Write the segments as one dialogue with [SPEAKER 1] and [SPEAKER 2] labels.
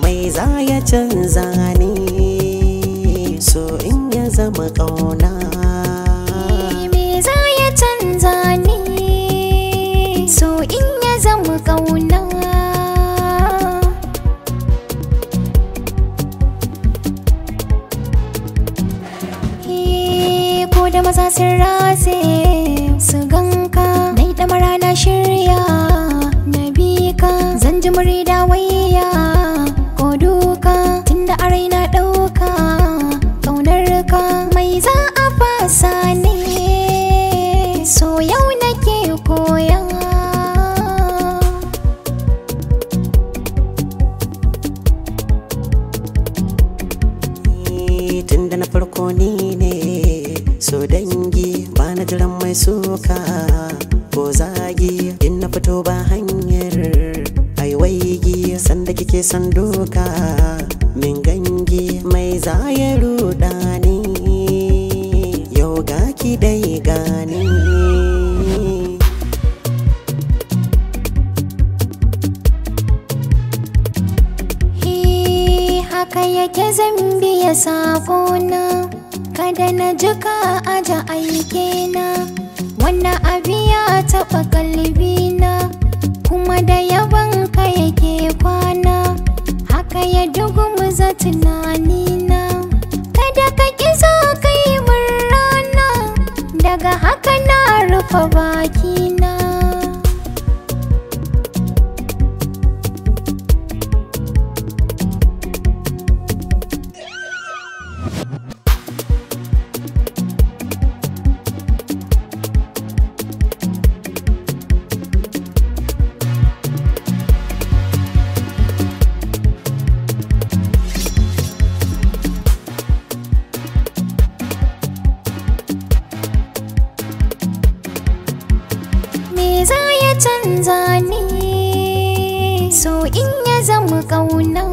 [SPEAKER 1] Mai za ya canza ni so in ya zama ƙauna?
[SPEAKER 2] Me za ya canza ni so in ya zama ƙauna? Ko da maza sun ratse su ganka, nai ɗamara na shirya na bi ka, zan ji murida wayya ko duka, tunda a raina ɗauka ƙaunar ka. Mai za a fasa ne so yau nake koya.
[SPEAKER 1] Tunda na farko ni ne so dangi, ba na jiran mai suka ko zagi. In na fito ba hanyar ai waigi, sanda kike son doka min gangi. Mai za ya ruɗa ni yau ga ki dai gani.
[SPEAKER 2] Haka yake zan biya saƙona, kada na jika aja aikena. Wannan abu ya taɓa kalbina, kuma da yaban ka yake kwana. Haka ya dugumuza tunanina, kada ka ƙi zo ka yi min rana. Daga haka na rufe bakina. Me za ya canza ni so in ya zama ƙauna?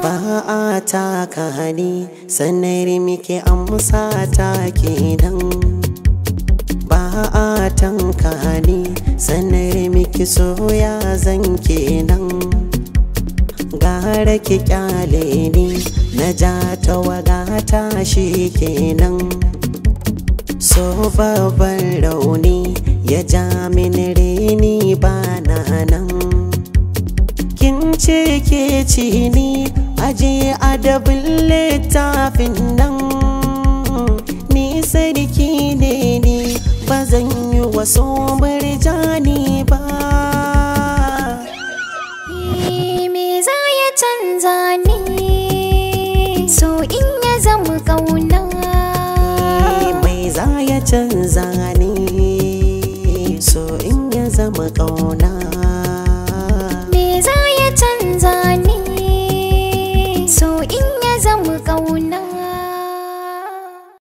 [SPEAKER 1] Ba a taka ni sanar muke amsa ta kenan. Ba a tanka ni sanar miki so ya zan kenan. Gara ki kyale ni na ja ta wagata shi kenan. So babban rauni ya ja mini reni ba na nan. Kin ce ke ci ni aje adabin littafin nan. Ni sarki ne ni ba zan yi wasu murjani ba.
[SPEAKER 2] Me za ya canza ni so in ya zama ƙauna?
[SPEAKER 1] Mai za ya canza